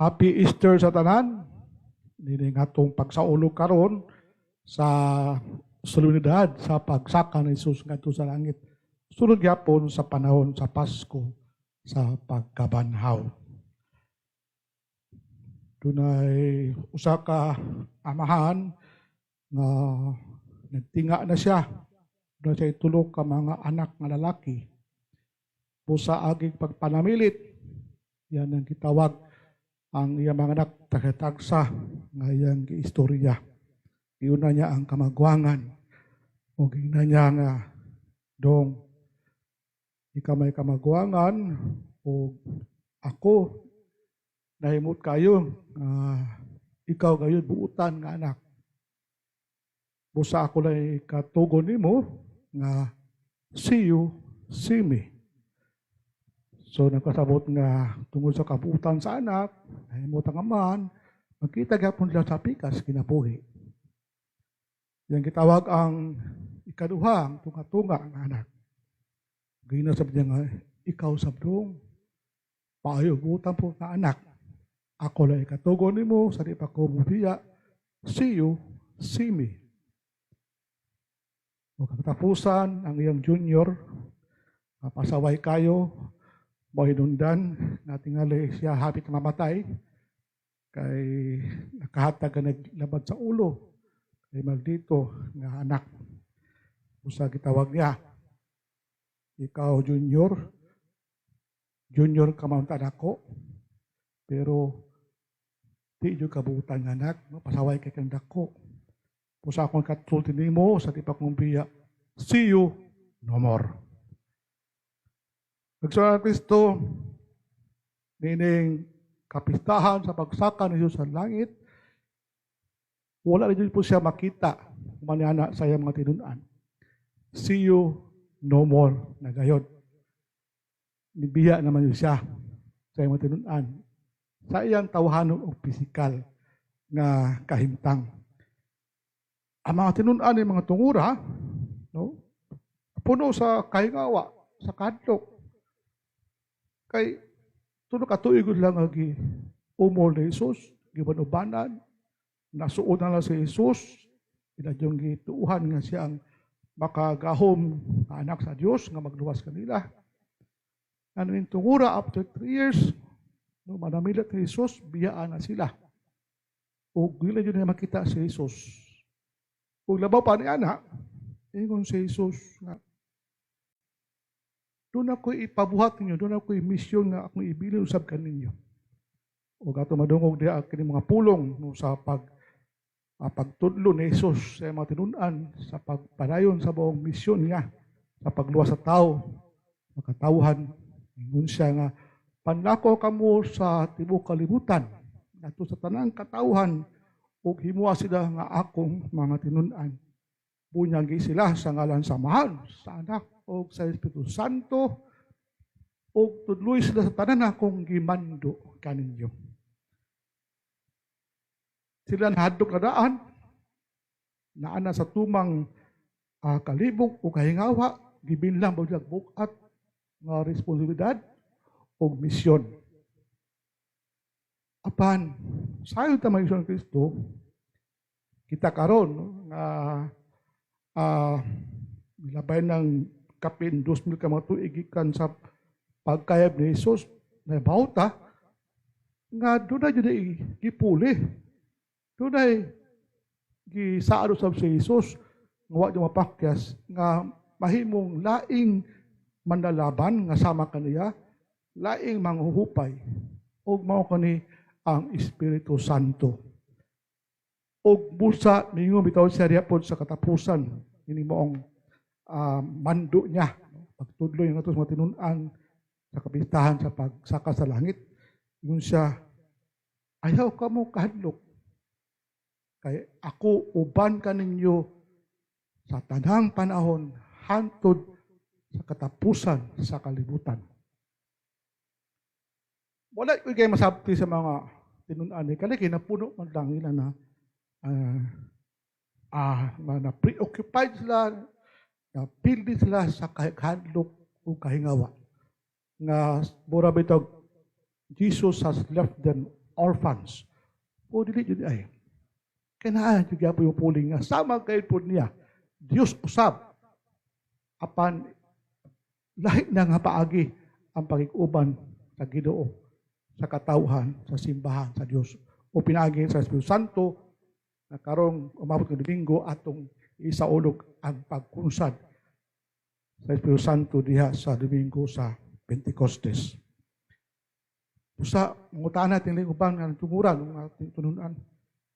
Happy Easter sa tanan. Dili nga atong pagsaulog karon sa solemnidad sa pagsaka ni Jesus ngadto sa langit. Sulod gyapon sa panahon sa Pasko sa pagkabanhaw. Dunay usa ka amahan nga nagtinga na siya. Dunay siya tulo ka mga anak nga lalaki. Busa aging pagpanamilit, yan ang gitawag ang iyang mga anak, tagatagsa nga iyang giistorya. Iuna niya ang kamagwangan. O gingna niya nga, "Dong, ikaw may kamagwangan o ako nahimot kayo nga ikaw gayon buutan nga anak. Busa ako lang katugon nimo nga see you, see me." So nagkasabot nga tungod sa kabuutan sa anak, nahimot ang amahan, magkita gyapon sila sa pikas kinabuhi. Yang gitawag ang ikaduha, ang tunga-tunga nga anak. Gina sabi niya nga, "Ikaw sabdong, paayo buutan po nga anak. Ako lang ikatugon nimo sa di pa ko mubiya, see you, see me." O katapusan, ang iyang junior, pasaway kayo, mahinundan, natingali siya hapit na mamatay, kay nakahatag ka naglabad sa ulo, kay maldito nga anak. Usa gitawag niya, "Ikaw junior, junior ka man ako, pero di jud kabuutan nga anak, no? Pasaway kay kang dako. Busa akong katulti nimo sa di pa kong biya, see you no more." Nagsulat Kristo, nining kapistahan sa pagsaka ni Jesus sa langit, wala rin po siya makita manana sa iyang mga tinun-an. See you no more na gayon. Nibiya naman yun siya sa iyang mga tinun-an. Sa iyang tawhanon o pisikal nga kahimtang. Ang mga tinun-an ng mga tungura, no, puno sa kahingawa, sa kadlok. Kay tulo ka tuig lang ang umol ni Jesus, giban-ubanan, nasuod na lang si Jesus, ila yung gituuhan nga siya ang makagahom nga anak sa Dios nga magluwas kanila. Ano yung tungura after 3 years, no, manamilit ni Jesus, biyaan na sila. O dili yun niya makita si Jesus. Ug labaw pa ni ana, ingon si Jesus nga, "Doon ako ipabuhat ninyo, doon ako misyon nga akong ibilin usab kaninyo." O ato madungog diha kini mga pulong, no, sa pagtudlo ni Jesus sa mga tinun-an sa pagpadayon sa buong misyon niya sa pagluwas sa tao, makatawhan. Ingon siya nga, "Panlakaw kamo sa tibuok kalibutan ngadto sa tanang katawhan ug himoa sila nga akong mga tinun-an. Bunyagi sila sa ngalan sa Amahan, sa Anak ug sa Espiritu Santo ug tudloy sila sa tanan akong gimando kaninyo." Sila nahadlok na daan, naana sa tumang kalibog o kahingawa, gibinlang ba bukat nga responsibilidad o misyon. Apan, sayo ta mga Kristo, kita karon, no, nga milabay ng kapin 2,000 ka mga tuig gikan sa pagkayab ni Jesus, nahibaw ta nga doon na jud gipuli. Doon ay gisaad usab si Jesus nga wa jud mapakyas nga mahimong laing manlalaban nga sama kaniya, laing manghuhupay ug mao kani ang Espiritu Santo. Ug busa mingon bitaw siya diha pod sa katapusan ini moong mando niya, no? Pagtudlo yung ato sa mga tinun-an sa kapistahan sa pagsaka sa langit. Ingon siya, "Ayaw ka mo kahadlok. Kay ako uban kaninyo sa tanang panahon hantod sa katapusan sa kalibutan." Wala ko kay masabti sa mga tinun-an ni kali kay napuno man lang nila na na preoccupied sila, na pildi sila sa kahadlok o kahingawa. Nga mura bitaw Jesus has left them. orphans. O dili jud ay. Kay naa jud gyapon yung puling nga sama kay pud niya. Dios usab. Apan lahi na nga paagi ang pakig-uban sa Ginoo sa katawhan, sa simbahan sa Dios. O pinaagi sa Espiritu Santo na karong umabot ng Domingo atong isaulog ang pagkunsad sa Espiritu Santo diha sa Domingo sa Pentecostes. Usa, mangutaan natin lang uban nga tunguran ng ating tinunan,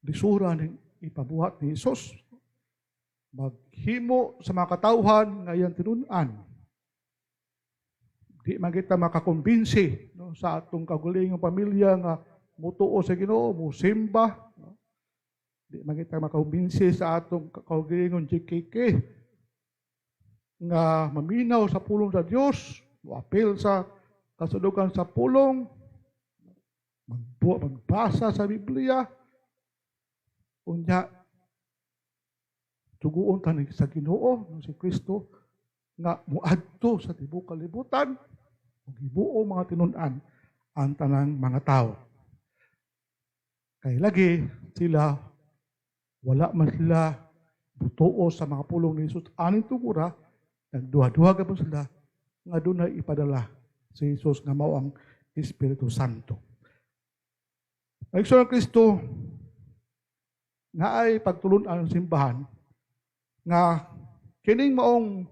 lisura ning ipabuhat ni Jesus. Maghimo sa mga katawhan nga iyang tinunan. Di man kita makakumbinsi, no, sa atong kaugalingong pamilya nga mutuo sa Ginoo, musimba, no? Di man kita makakumbinsi sa atong kaugalingong GKK nga maminaw sa pulong sa Dios, moapil sa kasulugan sa pulong, magbasa sa Biblia, unya tuguon ta ni sa Ginoo, no, si Kristo nga muadto sa tibuok kalibutan ug himuo mga tinun-an ang tanang mga tao. Kay lagi sila, wala man sila butuo sa mga pulong ni Jesus aning tungura, nagduha-duha gapon sila nga dunay ipadala si Jesus nga mao ang Espiritu Santo. Ang igsoon ng Kristo, naay pagtulun-an ang simbahan nga kining maong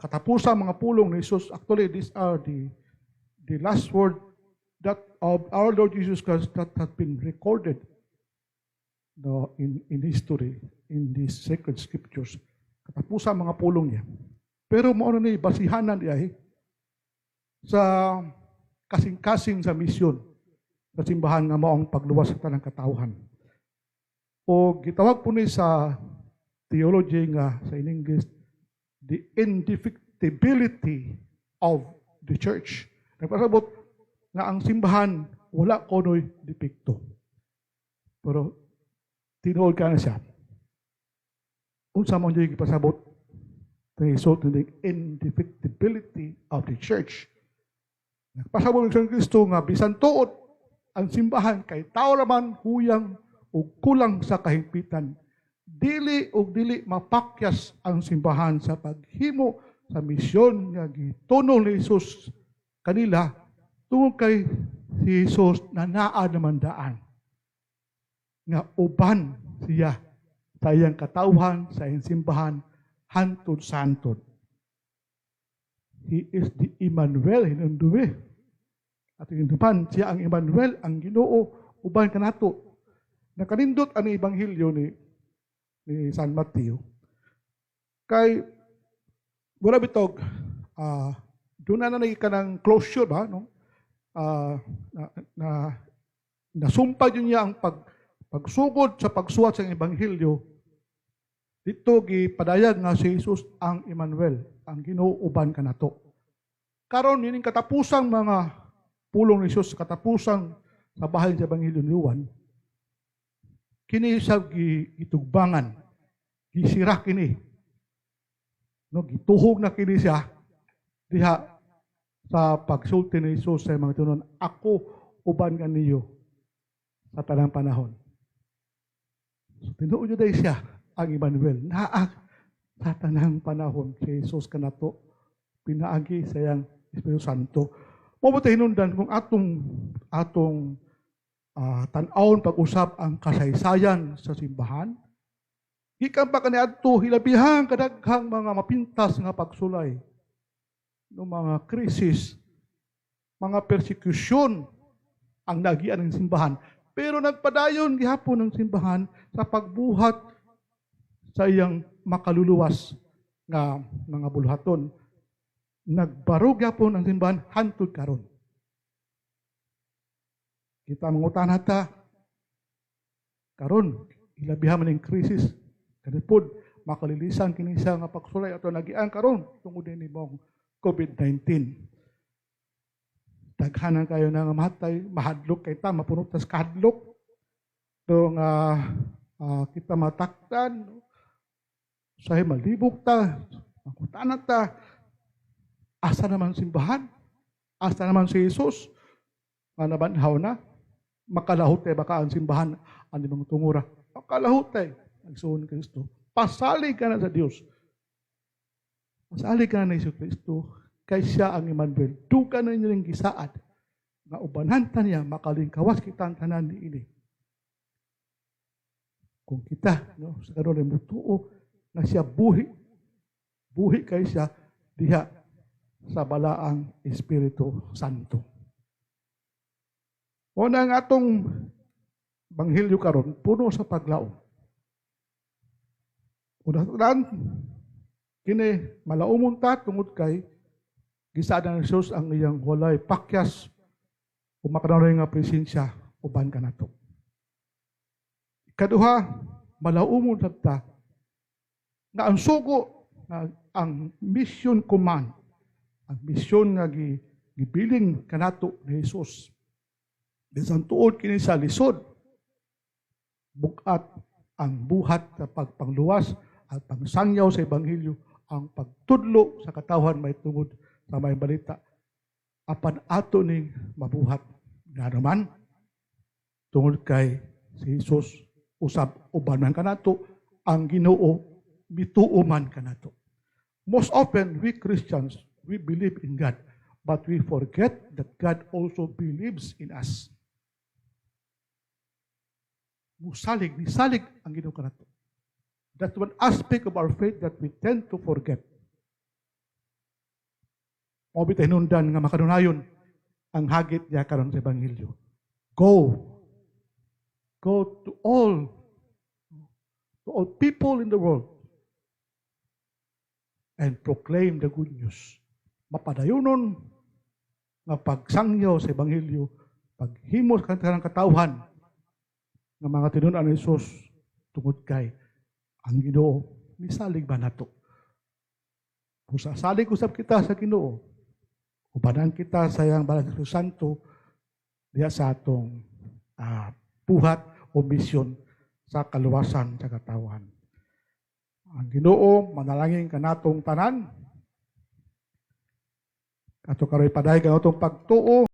katapusang mga pulong ni Jesus. Actually, these are the last word that of our Lord Jesus Christ that has been recorded, no, in history, in the sacred scriptures. Katapusang mga pulong niya. Pero mao na ni basihanan diay sa kasing-kasing sa misyon sa simbahan nga mao ang pagluwas sa tanang katawhan. O gitawag po ni sa theology nga sa in English, the indefectibility of the church. Nagpasabot nga ang simbahan wala konoy depekto. Pero tinuod ka na siya. Unsa man yung gipasabot ni Jesus the indefectibility of the church? Nagpasabot ng Kristo nga bisan tuod ang simbahan kay tao raman, huyang ug kulang sa kahimpitan, dili ug dili mapakyas ang simbahan sa paghimo sa misyon nga gitunong ni Jesus kanila tungod kay si Jesus na naa naman daan nga uban siya sa iyang katawhan, sa iyang simbahan, hantod sa hantod. He is the Emmanuel, hinumdumi. At hinumduman, siya ang Emmanuel, ang Ginoo, uban kanato. Nakanindot ang ebanghelyo ni San Mateo. Kay wala bitog doon na na ka ng closure ba, no? Na nasumpad yun niya ang pagsugod sa pagsuwat sa ebanghelyo. Dito gipadayag nga si Jesus ang Emmanuel, ang Ginoo uban kanato. Karon nining katapusang mga pulong ni Jesus, katapusang sa bahin sa ebanghelyo ni Juan, kini sa gitugbangan, gisira kini. No, gituhog na kini siya diha sa pagsulti ni Jesus sa mga tinunan, "Ako uban kaniyo sa tanang panahon." So, tinuod yun siya ang Emmanuel. Naa sa tanang panahon si Jesus kanato pinaagi sa iyang Espiritu Santo. Mao hinundan kung atong atong tan-awon pag-usap ang kasaysayan sa simbahan. Gikan pa kaniadto, hilabihang kadaghang mga mapintas nga pagsulay, no, mga krisis, mga persekusyon ang nagian ng simbahan. Pero nagpadayon gihapon ang simbahan sa pagbuhat sa iyang makaluluwas nga mga buluhaton. Nagbarog gihapon ang simbahan hantod karon. Kita mangutana ta karon, ilabihan man ning krisis kanipod makalilisan kini siya nga pagsulay ato nagian karon tungod ni mong COVID-19. Daghanan kayo na nga matay, mahadlok kay ta, mapuno tas kahadlok. Do nga kita matakdan, no? Sahi malibog ta, mangutana ta, asa naman simbahan? Asa naman si Jesus? Nga nabanhaw na? Makalahutay baka ang simbahan ang mga tungura. Makalahutay igsoon Kristo. Pasalig ka na sa Dios. Pasalig ka na ni Hesus Kristo kay siya ang Emmanuel. Duga na niya ning gisaad nga ubanan ta niya, makalingkawas kita ang tanan niini. Kung kita, no, sa karon ay mutuo nga siya buhi, buhi kay siya diha sa Balaang Espiritu Santo. Una, ang atong Banghilyo karon puno sa paglaom. Una tanan, kini malaumon ta tungod kay gisaad ni Jesus ang iyang walay pakyas o makanuray nga presensya uban kanato. Ikaduha, malaumon ta nga ang sugo nga ang mission command, ang misyon nga gibilin kanato ni Jesus. Bisan tuod kini sa lisod, bugat ang buhat sa pagpangluwas at pangsangyaw sa ebanghelyo, ang pagtudlo sa katawhan may tungod sa Maayong Balita. Apan ato ning mabuhat nga naman tungod kay si Jesus usab uban man kanato, ang Ginoo mituo man kanato. Most often, we Christians, we believe in God, but we forget that God also believes in us. Musalig, nisalig ang Ginoo kanato. That's one aspect of our faith that we tend to forget. Mao bitay hinungdan nga makanunayon ang hagit niya karon sa Ebanghelyo. Go. Go to all people in the world and proclaim the good news. Mapadayonon nga pagsangyaw sa Ebanghelyo, paghimo sa kanang katawhan nga mga tinun-an ni Jesus tungod kay ang Ginoo misalig ba nato. Kung sasalig usab kita sa Ginoo, ubanan kita sa iyang Banal Espiritu Santo diha sa atong buhat o misyon sa kaluwasan sa katawhan. Ang Ginoo manalangin kanatong tanan. Ato karoy padayag ang atong pagtuo.